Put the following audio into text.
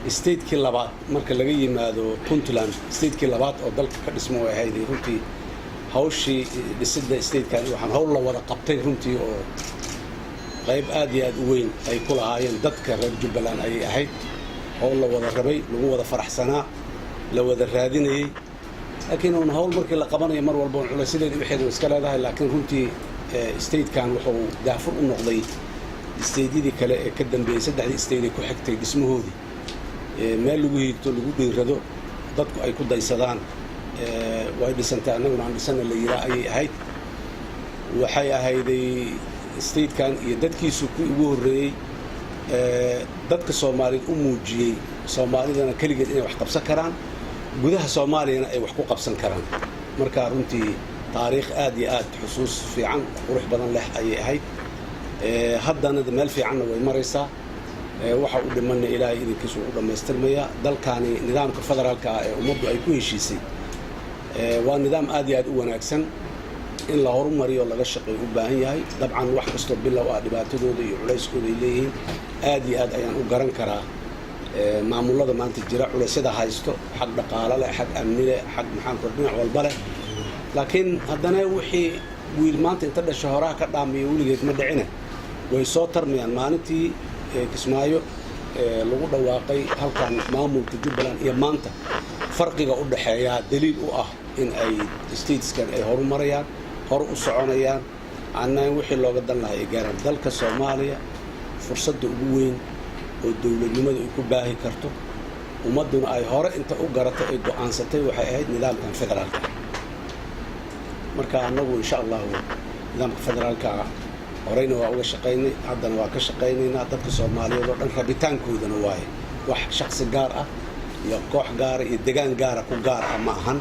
Statekii labaad marka laga yimaado Puntland, statekii labaad oo dalka ka dhismo way ahayd. Runtii hawshii dhisidda statekan waxaan hawl la wada qabtay runtii oo qayb aad iyo aad u weyn ay ku lahaayeen dadka reer Jubbaland ayay ahayd. Hawl la wada rabay, lagu wada faraxsanaa, la wada raadinayey. Laakiin uun hawl markii la qabanayo mar walba un culaysadeeda waxeeda way iska leedahay. Laakiin runtii statekan wuxuu daafur u noqday stateyadii kale ee ka dambeeyey, saddexdii state ee ku xigtay dhismahoodii. Meel lagu hiigto, lagu dhiirado, dadku ay ku daysadaan, way dhisantay, annaguna aan dhisana la yiraa ayay ahayd. Waxay ahayday statekan iyo dadkiisu kuwii ugu horreeyey dadka Soomaaliyeed u muujiyey Soomaalidana keligeed inay wax qabsan karaan, gudaha Soomaaliyana ay wax ku qabsan karaan. Marka runtii taariikh aad iyo aad xusuus fiican, qurux badan leh ayay ahayd. Haddana meel fiicanna way maraysaa. Waxa u dhimanna Ilaahay idinkiisu u dhammaystirmaya. Dalkaani nidaamka federaalka ah ee ummaddu ay ku heshiisay waa nidaam aad iyo aad u wanaagsan. In la horumariyo, laga shaqeeyo u baahan yahay. Dabcan wax kastoo bilow ah dhibaatadooda iyo culayskooda ay leeyihiin. Aad iyo aad ayaan u garan karaa maamullada maanta jira culaysyada haysto, xag dhaqaalo leh, xag amni leh, xag maxaan ku dhinac walba leh. Laakiin haddana wixii wiil maanta inta dhasho horaha ka dhaamiyo weligeed ma dhicine, way soo tarmayaan. Maalintii Kismaayo lagu dhawaaqay halkan maamulka Jubbaland iyo maanta farqiga u dhexeeyaa daliil u ah in ay stateskan ay horumarayaan, hore u soconayaan, anna wixii looga dan lahay ay gaaraan. Dalka Soomaaliya fursadda ugu weyn oo dowladnimadu ay ku baahi karto, ummadduna ay hore inta u garatay ay go'aansatay, waxay ahayd nidaamkan federaalka. Marka annagu insha Allahu nidaamka federaalka horeyna waa uga shaqaynay, haddana waa ka shaqaynaynaa. Dadka Soomaaliyeed oo dhan rabitaankoodana waaye. Wax shaksi gaar ah iyo koox gaara iyo degaan gaara ku gaar ah ma ahan.